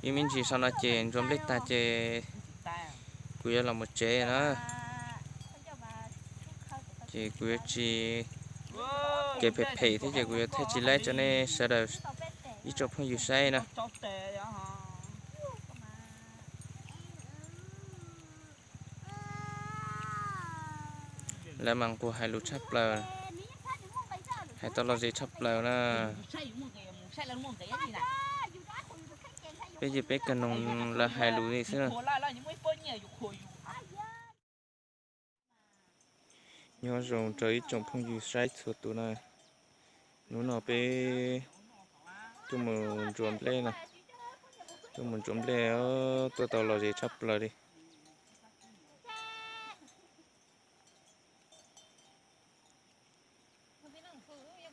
Ib me ntsis sau no ces ntsuas nplej tag ces kuv yuav los mus tsev na. Ces kuv yuav tsis kev phem phem thiab ces kuv yuav thaij tsis laib rau nej sawv daws ib tsoom phooj ywg saib na. Lawv mas nquag hais lus tshaj plaws, hais tau lom zem tshaj plaws na. Peb ces peb kawg noog lawv hais lus li xwb na. Nyob zoo rau ib tsoom phooj ywg saib txhua tus na. Hnub no peb tuaj mus ntsuas nplej na, tuaj mus ntsuas nplej, tuaj tau lom zem tshaj plaws li.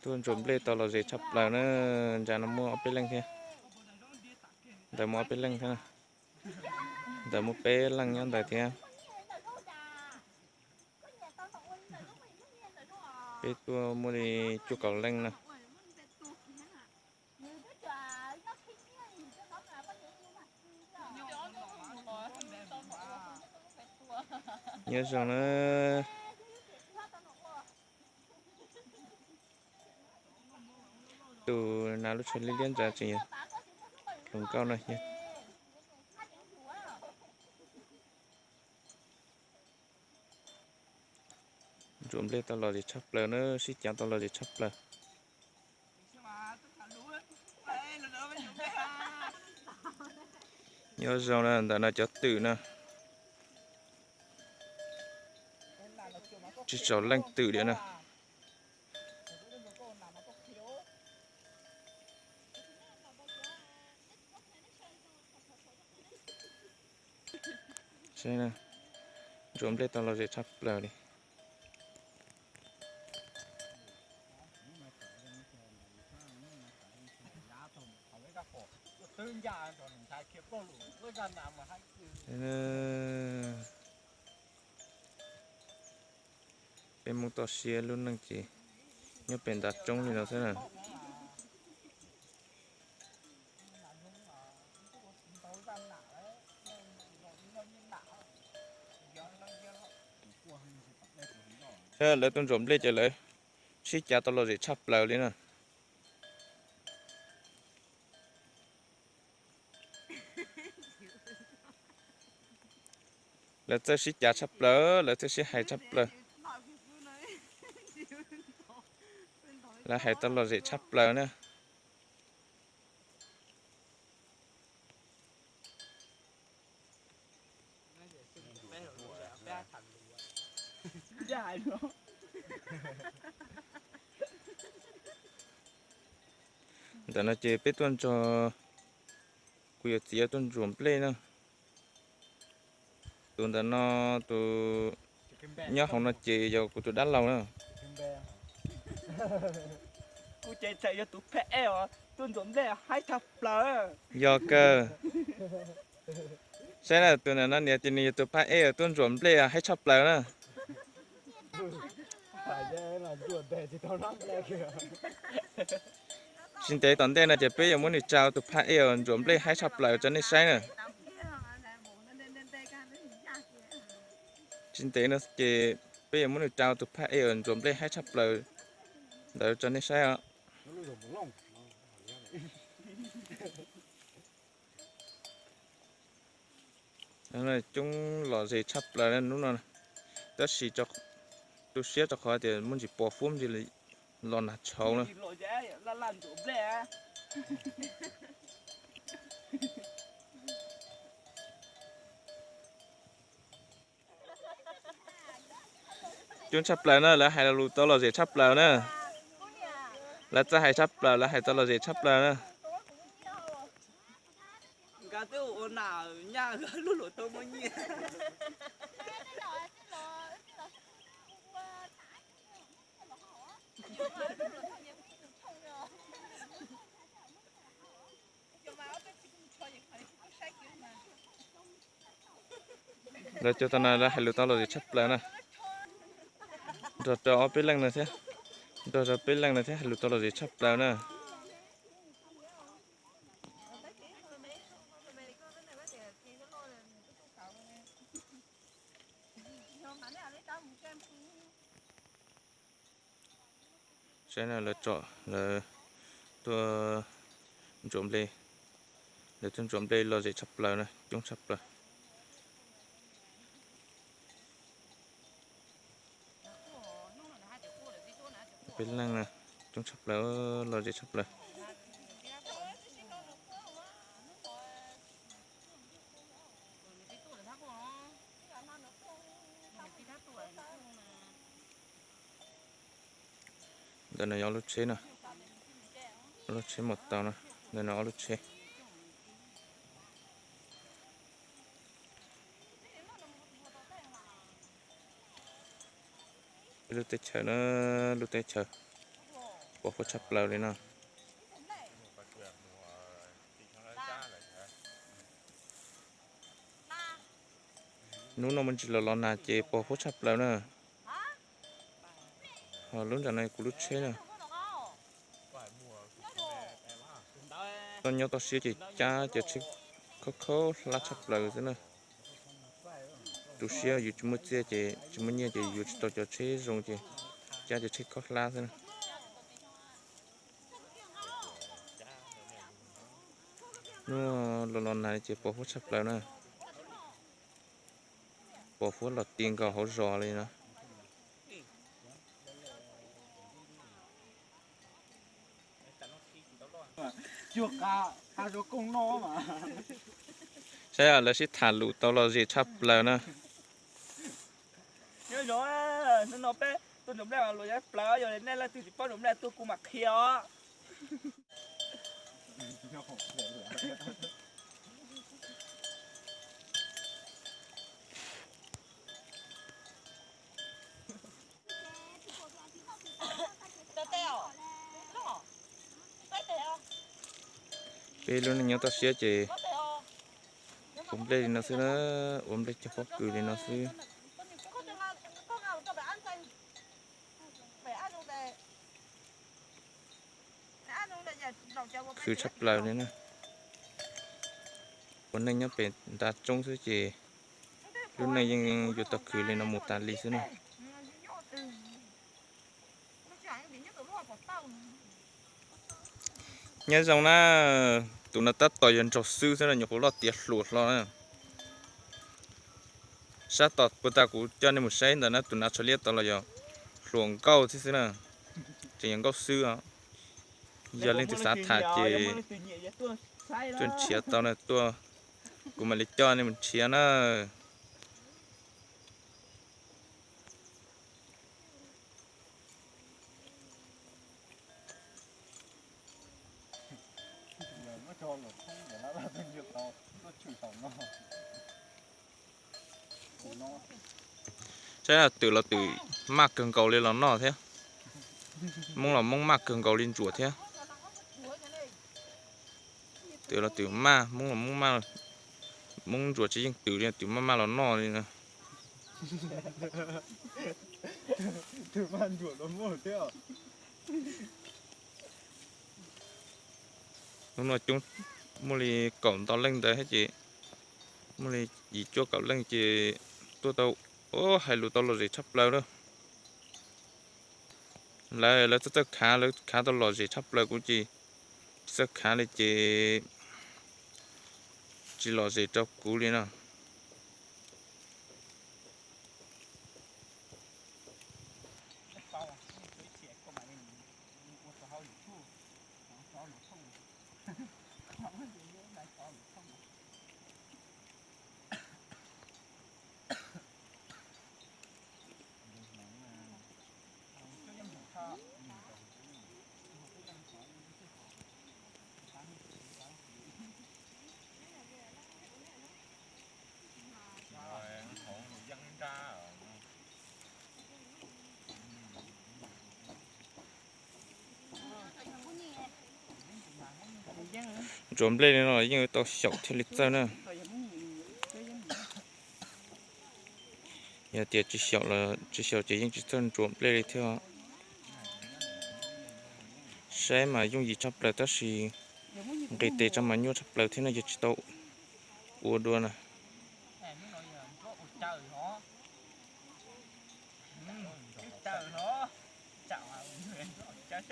Tuaj ntsuas nplej tau lom zem tshaj plaws na. Ntsa no muaj ob peb leej thiab, ntawd muaj ob peb leej thiab, ntawd muaj peb leej nyob ntawd thiab. Peb tuaj muaj li cuaj kaum leej na. Nyob zoo na. Tus nas lub tsho liab liab ntawd tseem yog hluas nkauj na. Ntsuas nplej tau lom zem tshaj plaws na, sib cav tau lom zem tshaj plaws. Nyob zoo na, ntawm no cov twm na, tsib rau leej twm diam na. Ntsuas nplej tau lom zem tshaj plaws li. Peb Hmoob toj siab lub neej ces nyob pem ntav roob li no xwb na. Lawv tuaj ntsuas nplej ces lawv sib cav tau lom zem tshaj plaws li na. Lawv txawj sib cav tshaj plaws, lawv txawj sib hais tshaj plaws. Lawv hais tau lom zem tshaj plaws na. Ntawm no ces peb tuaj nrog kuv yawm txiv tuaj ntsuas nplej na. Tus ntawm no, tus nyob hauv no ces yog kuv tus dab laug na. Kuv ces txawm yog tus phaj ej os, tuaj ntsuas nplej haib tshaj plaws. Yog kawg. Saib na, tus ntawm no nias tias nws yog tus phaj ej tuaj ntsuas nplej haib tshaj plaws na. Tsis ntev tom ntej no ces peb yuav muab nws tsa ua tus phaj ej ntsuas nplej haib tshaj plaws rau nej saib na. Tsis ntev no ces peb yuav muab nws tsa ua tus phaj ej ntsuas nplej haib tshaj plaws ntawd rau nej saib os. Coob lom zem tshaj plaws hnub no, tab sis tu siab rau qhov tias muaj ntsis pos huab ntsis los nag tshauv na. Coob tshaj plaws na, lawv hais lus tau lom zem tshaj plaws na. Lawv txawj hais tshaj plaws, lawv hais tau lom zem tshaj plaws na. Lawv cov tau no lawv hais lus tau lom zem tshaj plaws na. Nrog rau ob peb leej no thiab, nrog rau peb leej no thiab hais lus tau lom zem tshaj plaws na. Saib na, lawv tsom, lawv tuaj ntsuam nplej, lawv tuaj ntsuam nplej lom zem tshaj plaws na, coob tshaj plaws. Peb leej na, coob tshaj plaws, lom zem tshaj plaws. Ntawm no yog ob lub tsheb na, ob lub tsheb maus taus na, ntawm no ob lub tsheb. Lub teb chaws na, lub teb chaws pos huab tshaj plaws li no. Hnub no muaj ntsis los los nag ces pos huab tshaj plaws na. Ho lub nram no kuv lub tsheb na. Toj nyob toj siab ces cab cov tsheb khaub khaub hlab tshaj plaws xwb na. Tu siab yus tsis muaj txiaj ces, tsis muaj nyiaj ces yuav tsis tau cov tsheb zoo ces cab cov tsheb khaub hlab xwb na. Hnub los los nag ces pos huab tshaj plaws na. Pos huab los ti nkaus hauv zos li no. Saib lawv sib tham lus tau lom zem tshaj plaws na. Nyob zoo, hnub no peb tuaj ntsuam nplej los yog plaws, yog nej leej twg tsis paub ntsuam nplej tuaj kuv mam qhia os. Peb lub neej nyob toj siab ces ua nplej li no xwb na, ua nplej cog pob kws li no xwb. Khwv tshaj plaws li na. Ua neej nyob pem ntav roob xwb ces lub neej yeej yuav tau khwv li no mus tas li xwb na. Nyob zoo na, tus no tab tom yuav ntsaug xwb xwb na, nyuam qhuav loj tiav hluas hlo na. Sab tom puag ta kuv coj nej mus saib ntawd na, tus nav tsho liab tod los yog hluas nkauj thiab xwb na, tseem yog nkauj xwb os. Yog leej twg xav tham ces tuaj nrhiav tau na, tuaj kuv mam li coj nej mus nrhiav na. Saib twm los twm maj kawg nkaus li los noj thiab. Moob los moob maj kawg nkaus li ntsuam thiab. Twm los twm maj, moob los moob maj, moob ntsuam tsis yeej twm li, twm maj maj los noj li na. Hnub no coob, muaj li kaum ntau leej ntawd thiab ces, muaj li yim cuaj kaum leej ces tuaj tau, hais lus tau lom zem tshaj plaws lawm. Lawv, lawv txawj txawj khav, lawv khav tau lom zem tshaj plaws, kuv ces tsis txawj khav li ces tsis lom zem rau kuv li no. Ntsuas nplej li no yeej tau xyaum thiaj li txawj na. Yog tias tsis xyaum, tsis xyaum ces yeej tsis txawj ntsuas nplej li thiab. Saib mas yooj yim tshaj plaws tab sis nqis tes tso mas nyuaj tshaj plaws thiab no, yog tsis tau ua dua na. Cab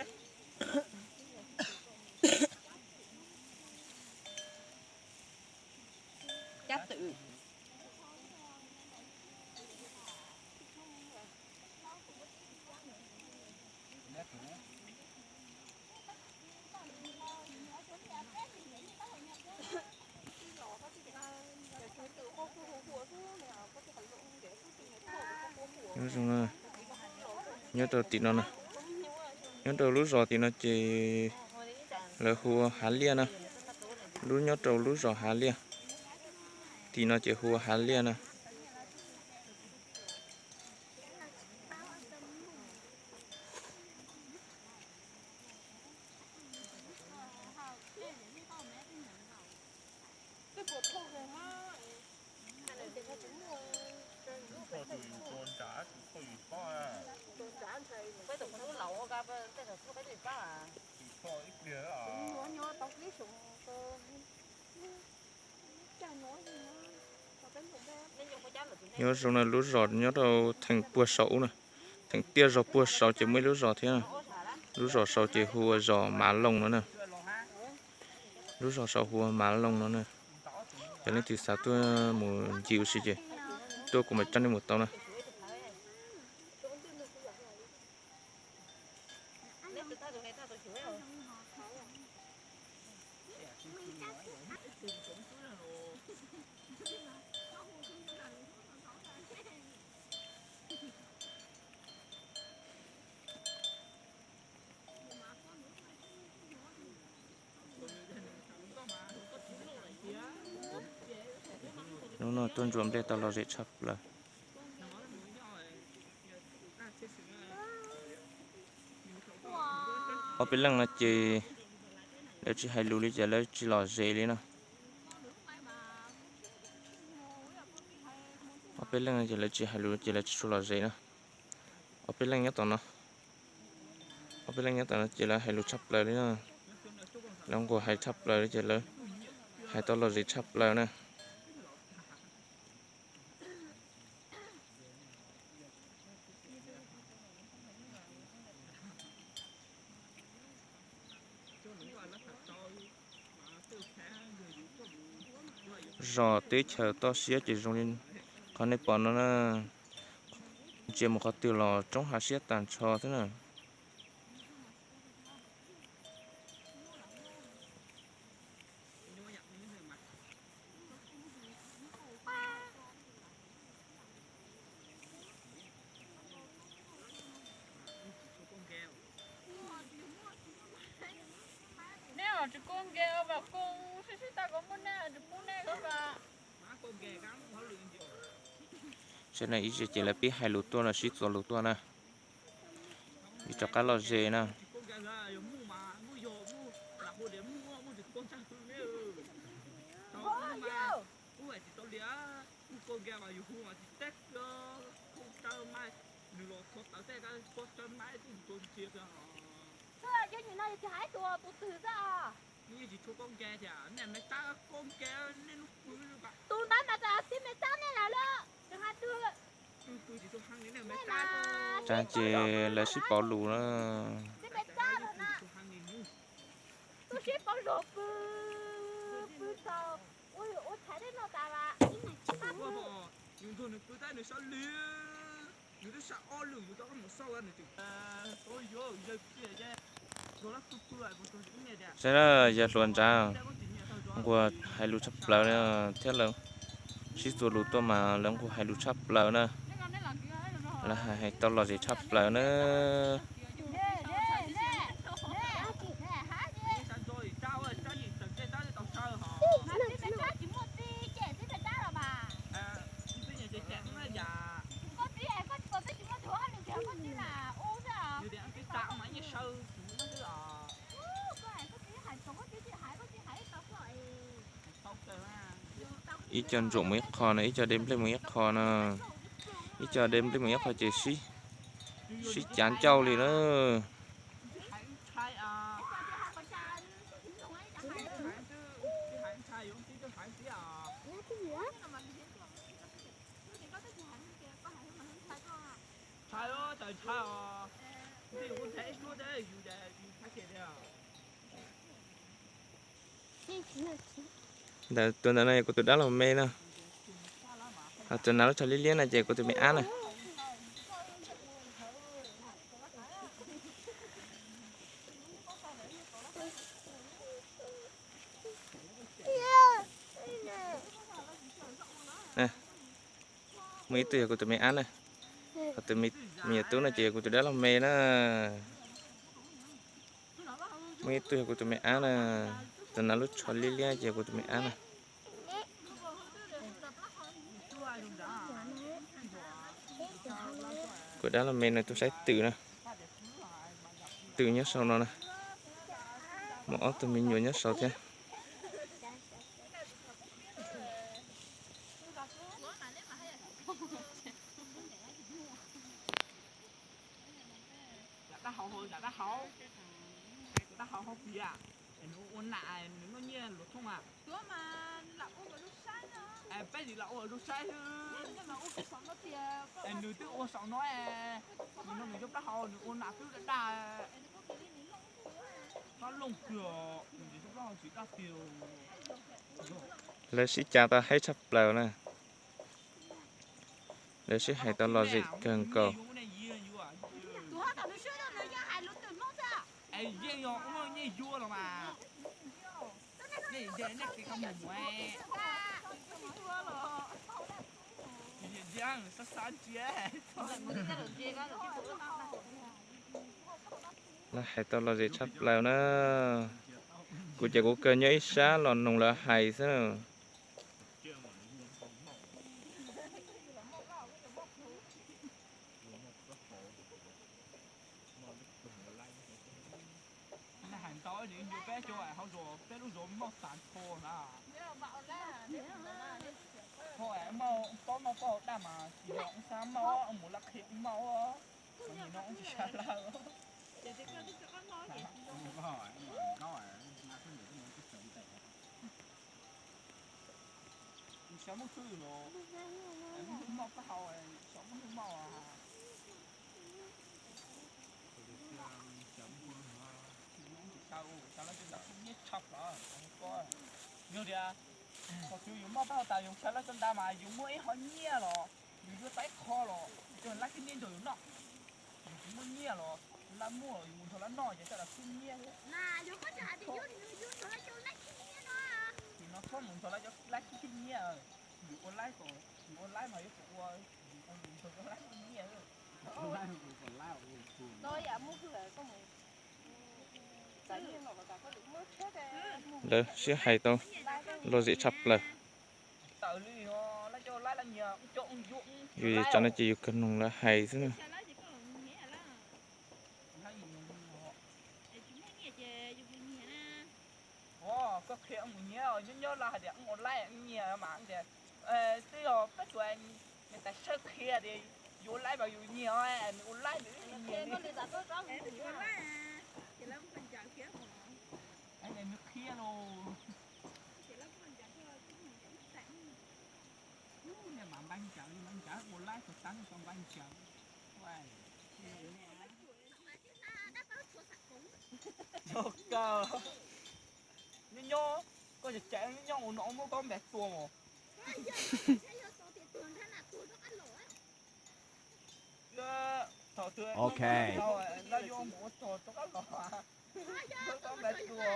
twm. Nyob zoo na, nyob rau tim no na, nyob rau lub zos tim no ces lawv hu ua Hav Liaj na. Lub nyob rau lub zos Hav Liaj, tim no ces hu ua Hav Liaj na. Nyob zoo na, lub zos nyob rau theem puag saum ub na, theem tiaj zog puag saud ces muaj ib lub zos thiab na. Lub zos saud ces hu ua zos Mav Loos no na. Lub zos saud hu ua Mav Loos no na. Yog leej twg xav tuaj mus ncig ua si ces tuaj kuv mam coj nej mus tau na. Hnub no tuaj ntsuas nplej tau lom zem tshaj plaws. Ob peb leej no ces lawv tsis hais lus li ces lawv tsis lom zem li na. Ob peb leej no ces lawv tsis hais lus ces lawv tsis tshua lom zem na. Ob peb leej nyob tom no, ob peb leej nyob tom no ces lawv hais lus tshaj plaws li na. Lawv nquag hais tshaj plaws li ces lawv hais tau lom zem tshaj plaws na. Zos teb chaws toj siab ces zoo li qhov nej pom no na. Ntsia mus qhov twg los roob hav siab tag nrho xwb na. Nej tsis kub nkev os, kub sib sib tau kom muaj nej tsis pub nej os. Saib na, ib zaug ces lawv pib hais lus tuaj no, sib txuas lus tuaj na. Vim rov qab lom zem na. Tus ntawd mas tib me tsab nej lawm. Tsab ces lawv sib pauv lus na. Tib me tsab lawm na. Tuaj sib pauv zog pw, pw txog ua, ua tshais tej no tas las. Saib na, yawg hluas nrad nquag hais lus tshaj plaws thiab lawv sib txuas lus tuaj mas lawv nquag hais lus tshaj plaws na. Lawv hais tau lom zem tshaj plaws na. Ib co ntsuam mus ib qho no, ib co de nplej mus ib qho no. Ib co de nplej mus ib qho ces sib cav ncauj li na. Ntawm tus ntawd no yog kuv tus dab laug me na. Ho tus nas lub tsho liab liab no ces kuv tus me ab na. Muaj ib tug yog kuv tus me ab na. Ho tus me nyuam tub no ces yog kuv tus dab laug me na. Muaj ib tug yog kuv tus me ab na. Tus nas lub tsho liab liab ces yog kuv tus me ab na. Kuv dab laug me nws tuaj saib twm na. Twm nyob saum no na. Muaj ob tug me nyuam nyob saud thiab. Nws twb ua saum no, nws no nws cov plaub hau nws ua nas twb daj daj, qab looj kawg, nws cov plaub hau tsis daj tiag. Lawv sib cav tau haib tshaj plaws na. Lawv sib hais tau lom zem kawg nkaus. Lawv hais tau lom zem tshaj plaws na. Kuv ces kuv kawg nyob ib sab los noog lawv hais xwb na. Hais ntau, peb lub zos mauj tas nrho na. Ho mauj, paub mauj paj hauv daj mas tsis yog ub sab mauj, mus laj qhia ub mauj, nim no ub tsis sab lawm. Xyov muaj hwj los, muaj hwj mauj paj hauv, xyov muaj hwj mauj. Xyov muaj hwj, xyov lawv cov ntawd nyiab tshaj plaws ko. Yog tias thaum twg yus mauj paj hauv tas yus xyov lawv cov ntawd mas yus muaj ib qho nyiaj los yus yuav tau ib qho los yus laib khib nyiab nrog yus noj. Yus tsis muaj nyiaj los laib muaj yus mus nrog lawv noj ces tej zaum khib nyiab. Nim no txhob mus nrog lawv cov laib khib nyiab, yus ua laib kom, yus ua laib mas yuav tsum ua, yus ua mus nrog cov laib khib nyiab. Lawv sib hais tau lom zem tshaj plaws. Yus tsam no ces yus kawg noog lawv hais xwb na. Koj qhia mus nyiab, nyob nyob lawv hais tias ua laib nyiag mas tias twb yog peb tus niam tais sawb qhia tias yus ua laib mas yus nyiag, nws ua laib nws nyiag li. Nws qhia los. Mas npaj ncaws li, mas ncaws ua laib tau tag tau npaj ncaws. Nyob nyob, koj cem cem nyob nyob ua no muab koj npe tua os. Thaum twg lawv yuav mus ua tsov rov qab los, muab koj npe tua.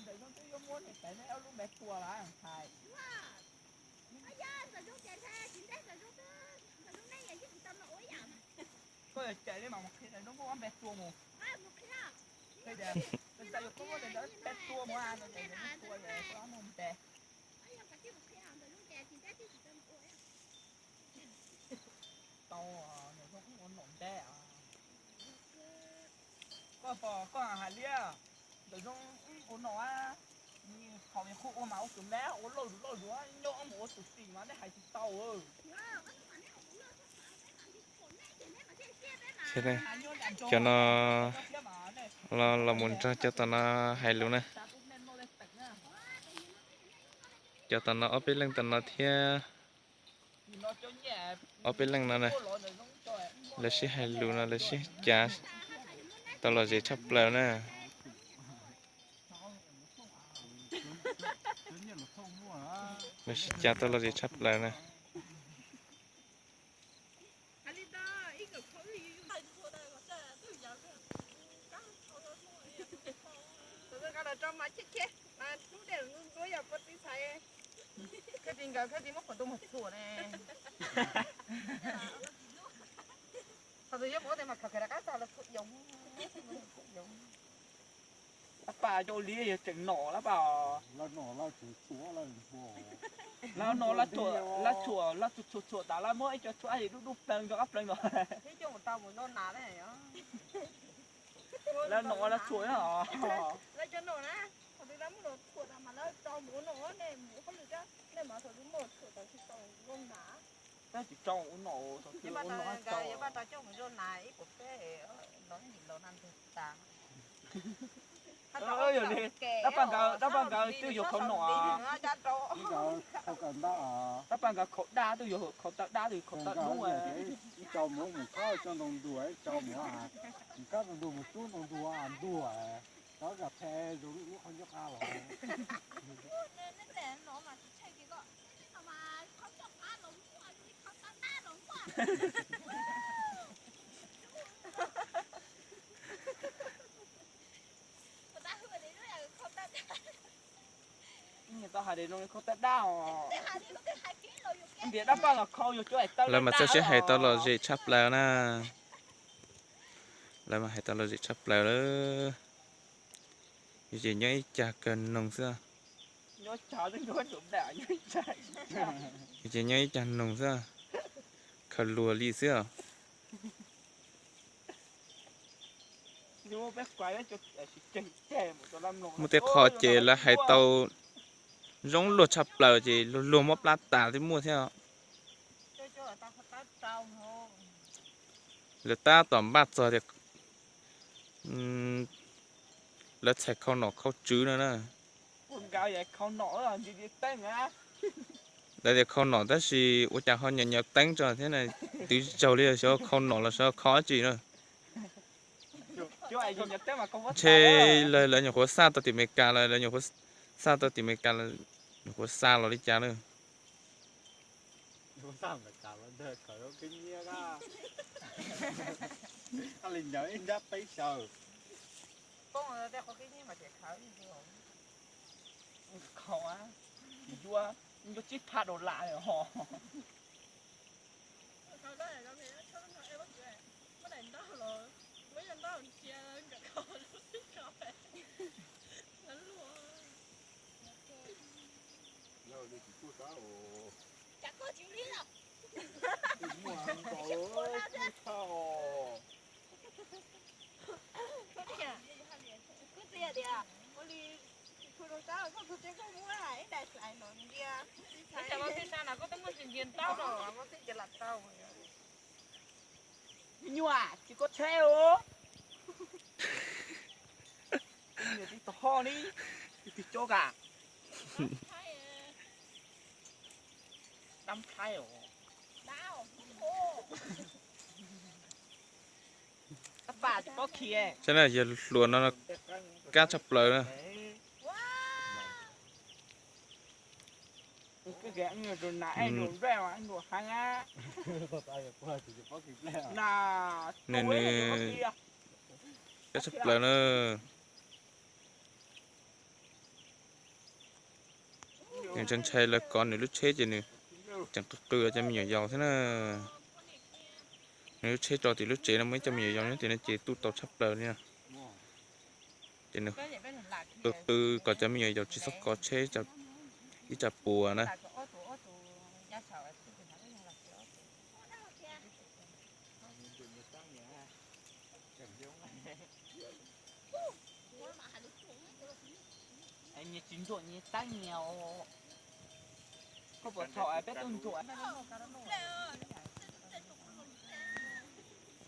Ntawm Zoov twb yuav muab niam tais neb ob lub npe tua lawm hais. Koj yuav cem li mas mus qhia Ntxawm Zoov muab ob npe tua mus. Qhia tias, Ntxawm Zoov muab Ntxawm Zoov npe tua mus, Ntxawm Zoov tua ces koj muab npe. Tau, Ntxawm Zoov ua nom npe. Koj pom koj hais liab, Ntxawm Zoov ua nom, qhov qhuav ua mas ua tus nab ua loj loj zuav nyob mus ua tus tim mas nej hais tsis tau. Cov no los mus nrog cov tom no hais lus na. Cov tom no ob peb leej tom no thiab ob peb leej no na, lawv sib hais lus no lawv sib cav. Tau lom zem tshaj plaws na. Lawv sib cav tau lom zem tshaj plaws na. Tab pam cov li yog tseem nom lab pam. Lab nom lab tsuam tsuam tas lab muab ib co tshuaj dub dub pleev rau qab pleev los. Lab nom lab tsuam os. Tab sis tso ua nom, yog li, dab paj nkawd, dab paj nkawd twb yuav khau nom. Dab paj nkawd khau daj twb yuav khau taw daj twb yuav khau taw dub. Ib co muab mus kab coj ntoo ntuag, ib co muab mus kab ntoo ntuag mus cub ntoo ntuag ntuag, cov zam phe zoo lub qhov ncauj qab los. Tau hais tias zoo li khau taw daj os. Ntiav dab paj los khau yog cov es taw. Lawv mas txawj sib hais tau lom zem tshaj plaws na. Lawv mas hais tau lom zem tshaj plaws lawm. Yus ces nyob ib cag kawg noog xwb. Yus ces nyob ib cag noog xwb, khaws luag li xwb. Muaj tej qho ces lawv hais tau zoo luag tshaj plaws ces luag luag muab plab tas twb muaj thiab. Lawv tab tom npaj txog tias lawv txhais khau nom khau tswv no na. Lawv tias khau nom tab sis ua cas ho nyuam nyuam teeb tso thiab na, twb tsis tsaug li xyov khau nom los xyov kho dab tsi na. Ntshe lawv nyuam qhuav xa tau tim Amelikas lawm, lawv nyuam qhuav xa tau tim Amelikas lawm, nyuam qhuav xa los li cas na. Tsis yuav, yuav tsib phav dollar ho. Me nyuam, tsis koj tsheb os. Tib tug ho li, tib tug coj kam. Dab Thaib os. Tab pam tsis paub khi. Saib na, yog hluas no kab tshaj plaws na. Nws, nws kab tshaj plaws na. Nws ntshai ntshai lawv kov nws lub tsheb ces nws tseem qw qw cov me nyuam yaus thiab na. Nws lub tsheb tso tim lub tsev no muaj ib co me nyuam yaus nyob tim no ces tuaj tau tshaj plaws li na. Ces nws qw qw kom cov me nyuam yaus tsis txhob kov tsheb ib tsam puas na. Nyias tsis ntsuam nyias teeb nyias. Koj puas thaum peb tuaj ntsuam?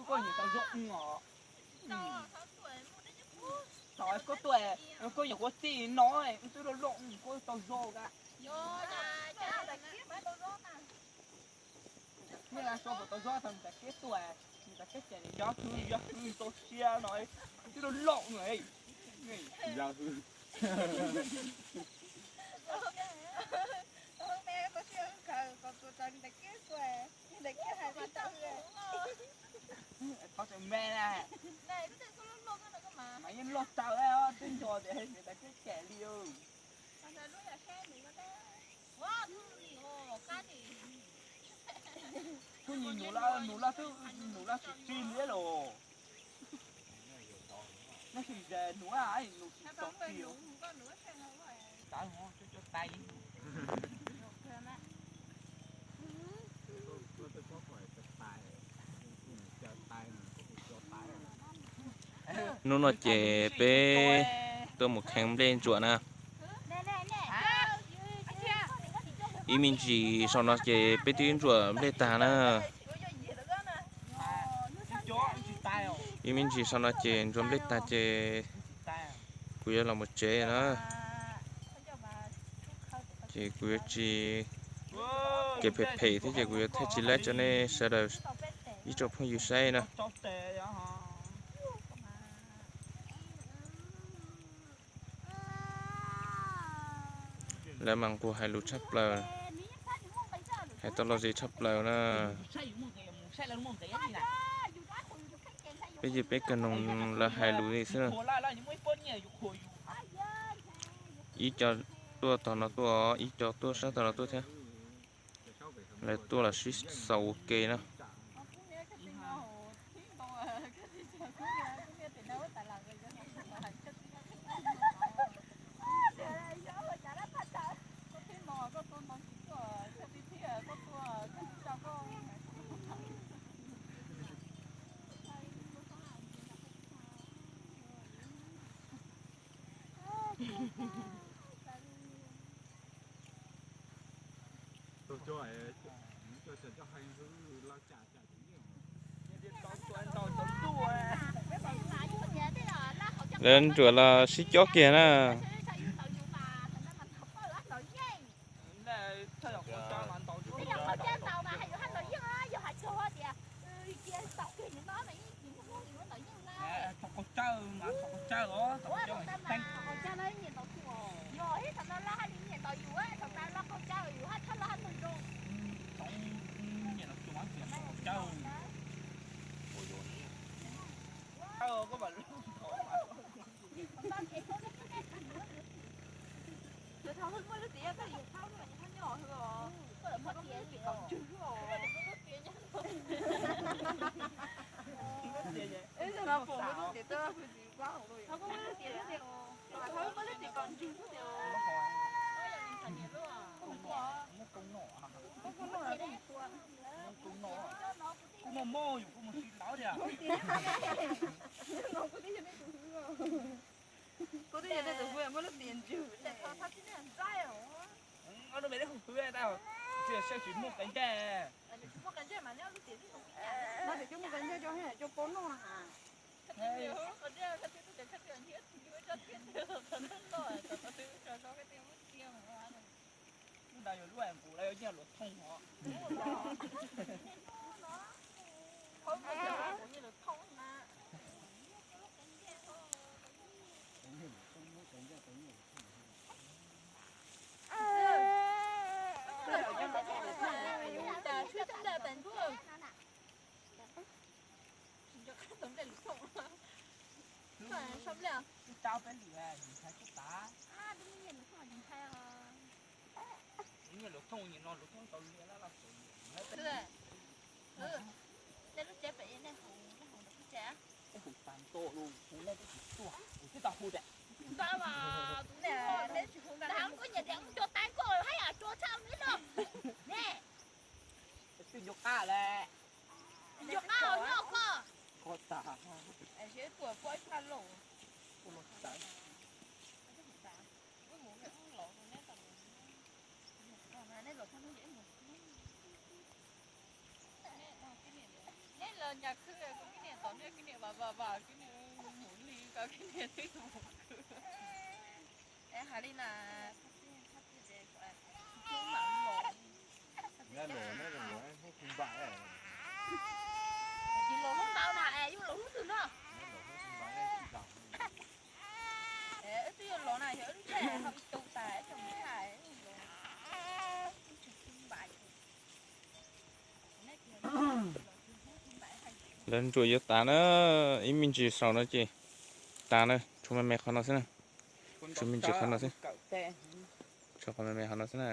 Koj nyiam tau zoo os. Thaum koj tuaj, koj nyuam qhuav txij no, twb loj loj, koj tau zoo ka. Nyob la so puas tau zoo thaum nws txawm kiab tuaj. Cov khwv, cov khwv tau siab no, twb loj loj no. Yog hwj. Thov tseem me na. Mas yeej loj tawm, twb nco tias daim keb cem li. Kuj nyiam nus loj, nus loj twb, nus loj tsis txij li los. Nyob tsis ze nus, nus tsis txaus txij. Hnub no ces peb tuaj mus kheev nplej ntsuam na. Ib me ntsis saum no ces peb twb ntsuam nplej tag na. Ib me ntsis saum no ces ntsuam nplej tag ces kuv yuav los mus tsev na. Ces kuv yuav tsis kev phem phem thiab ces kuv yuav thaij tsis laib rau nej sawv daws ib tsoom phooj ywg saib na. Lawv mas nquag hais lus tshaj plaws, hais tau lom zem tshaj plaws na. Peb ces peb kawg noog lawv hais lus li xwb na. Ib co tuaj tog no tuaj, ib co tuaj sab tog no tuaj thiab. Lawv tuaj los sib xaus ua ke na. Lawv ntsuam los sib cob kiag na. Kuv muaj mob yus kuv mus si lawv tiag. Kuv twb yog nej tus hu muaj lub tias ntswg. Ob lub me lub hu hwv tau, tsis yog sawv tsis muaj qe ncaij. Lub ntawd yog lub nyiaj luam thooj os. Twb tau peb lwm ntshai kuj tas. Nyiaj luam thooj nim no luam thooj tau liaj laj laj txawv. Tej lub tsev pem nej hu, nej hu ntawm lub tsev. Tej hu tas nto lus, hu nej twb tsis tuaj, kuv twb tau hu tias. Tab mas tus ne, neb tsis hu ntag, kuv nyiam tias mus cua tais koj haj yam cua tshaj me no. Ne, twb nco qab lawm. Nco qab nyob koj. Koj tas. Seb tuaj poj ib phaj lauj. Neb los nyas khwb kuv kib niam tom nej kib niam vam vam vam kib niam mus li koj kib niam twb mus khwb. Es hais li na, hnub mam los. Lawv ntsuam yuav tas na, ib me ntsis saum no ces tas na, tshuav me me qhov no xwb na. Tshuav me ntsis qhov no xwb. Tshuav qhov me me qhov no xwb na.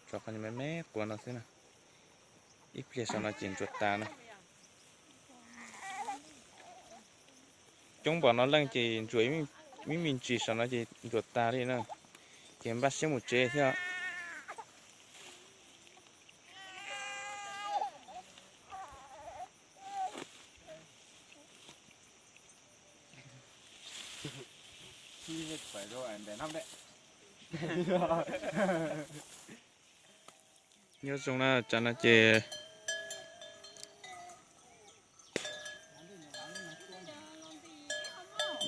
Tshuav qhov me me quav no xwb na. Ib pliag saum no ces ntsuam tas na. Coob npaum no leej ces ntsuam ib me ntsis saum no ces ntsuam tas li na. Ces npaj siab mus tsev thiab. Nyob zoo na, tsam no ces,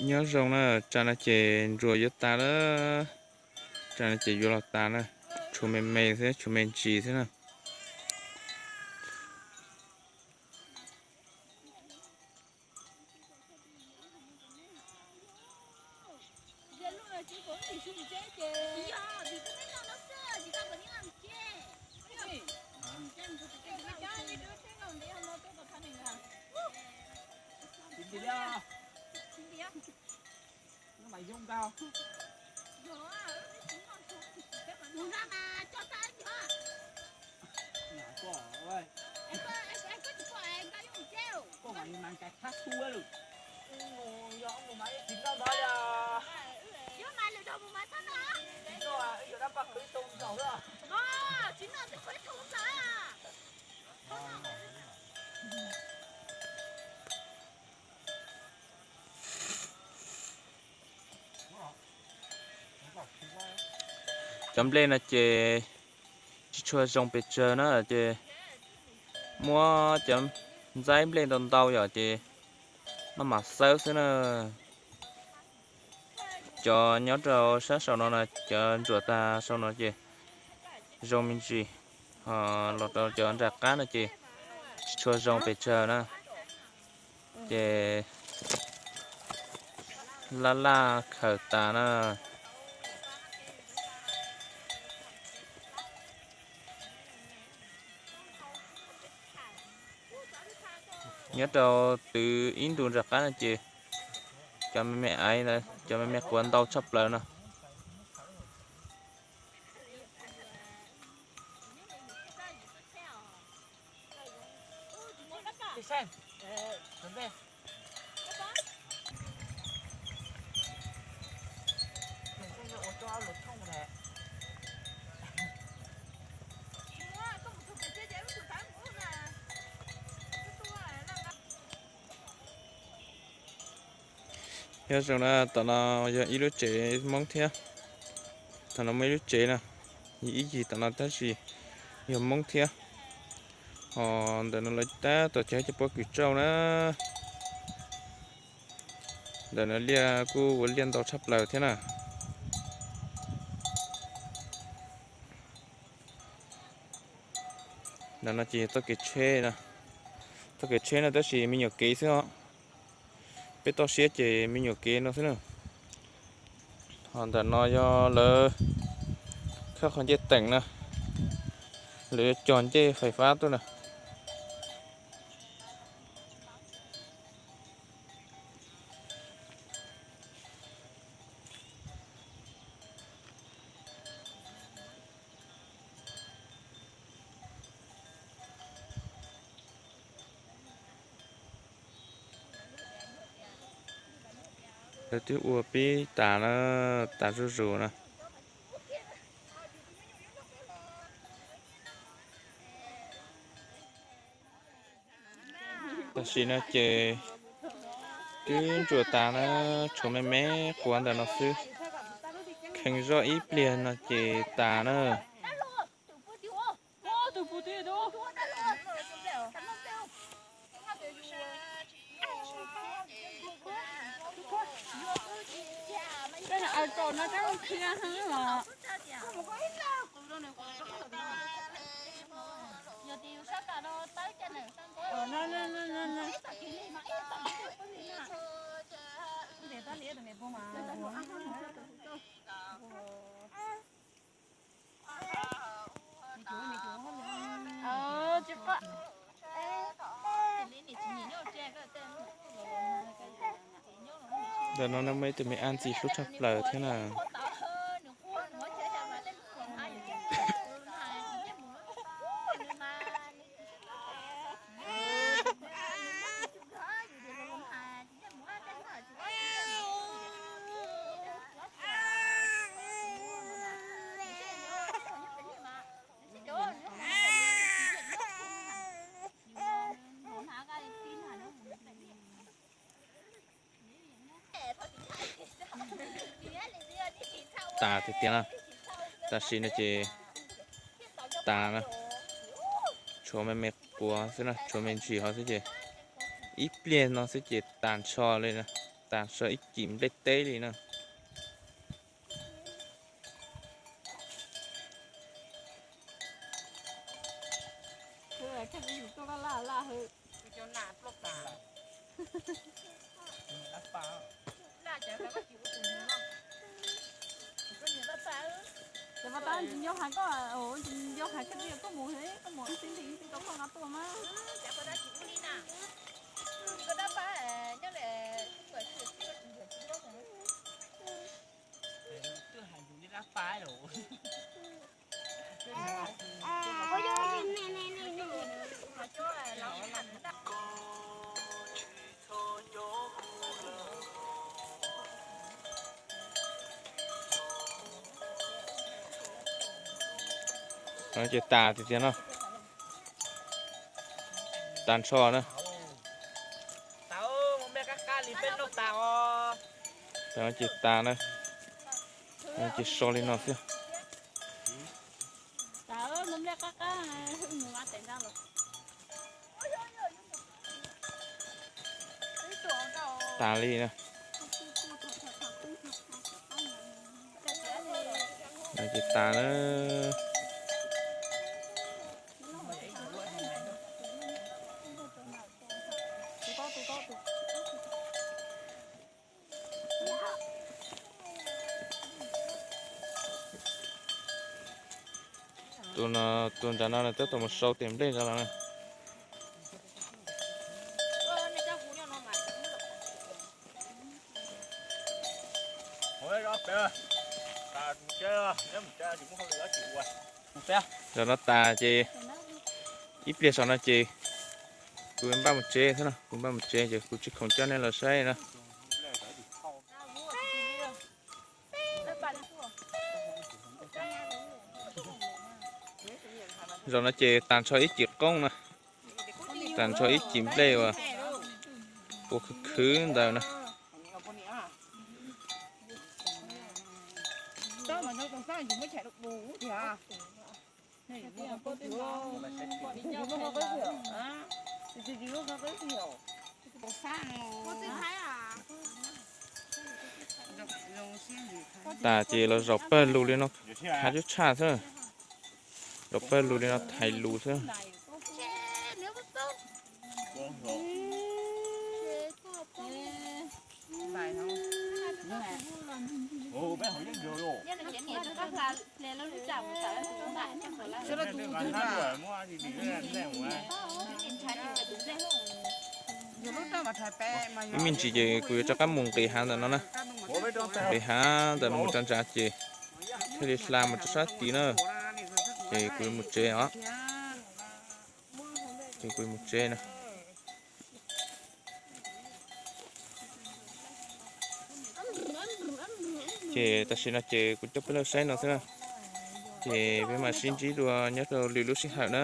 nyob zoo na, tsam no ces ntsuam yuav tas lawm. Tsam no ces yuav los tas na, tshuav me me xwb, tshuav me ntsis xwb na. Cov nplej no ces tsis tshua zoo pes tsawg na, ces muab cov ntxaib nplej ntau ntau yom, ces maj mam xawb xwb na. Cov nyob rau sab saum no na, cov ntsuam tag saum no ces zoo me ntsis, ho los rau cov nram qab no ces tsis tshua zoo pes tsawg na, ces laj laj khaws tas na. Nyob rau twg ib ntus nram qab no ces cov me me aiv, cov me me quav ntau tshaj plaws no. Nyob zoo na, tom no yog ib lub tsev Hmoob thiab. Tom no muaj ib lub tsev na, ib yig tom no tab sis yog Hmoob thiab. Ho ntawm no lawv tab tom cog cov pob kws tsauj na. Ntawm no liaj kuj ua liaj ntau tshaj plaws thiab na. Ntawm no ces txoj kev tsheb, txoj kev tsheb no tab sis me nyuam kev xwb os. Peb toj siab ces me nyuam kev no xwb na. Ho ntawm no yog lawv khawb qhov ncej teem na, lawv yuav cog ncej fais fab tuaj na. Lawv twb ua pib tas na, tas zuj zus na. Tam sim no ces twb ntsuam tas na, tshuav me me quav ntawm no xwb. Kheev zoj ib pliag no ces tas na. Ntawm no muaj ib tug me ab ntxim hlub tshaj plaws thiab na. Tas tiag tiag na. Tam sim no ces tas na, tshuav me me quav xwb na, tshuav me ntsis hov xwb ces ib pliag no xwb ces tas nrho li, tas nrho ib cim nplej teb li na. Cov pab tsis nco hais koj, tsis nco hais koj tias koj mus, koj mus ib txhis ib txhis tau koj no tuaj mas. Ces tas tiag tiag no, tas nrho na. Ces tas na, ces so li no xwb. Tas li na. Ces tas na. Tus no, tus nram no twb tau mus sau tes nplej nrad los na. Zaum no tas ces ib pliag saum no ces kuv npaj mus tsev xwb no, kuv npaj mus tsev ces kuv tsis khoom coj nej los saib na. Zaum no ces tas nrho ib cim qoob na, tas nrho ib cim nplej uas ua khwv khwv ntawd na. Tas ces los zaum pawg lug li no, thaiv lub tshaj xwb, zaum pawg lug li no thaiv lus xwb. Ib me ntsis ces kuv yuav rov qab mus nqis hav ntawm no na, nqis hav ntawm no mus rau nrad ces thiaj li hla mus rau sab tid na, ces kuv yuav mus tsev os. Ces kuv mus tsev na. Ces tam sim no ces kuv coj peb los saib no xwb na. Ces peb mam sib ntsib dua nyob rau lwm lub sij hawm na.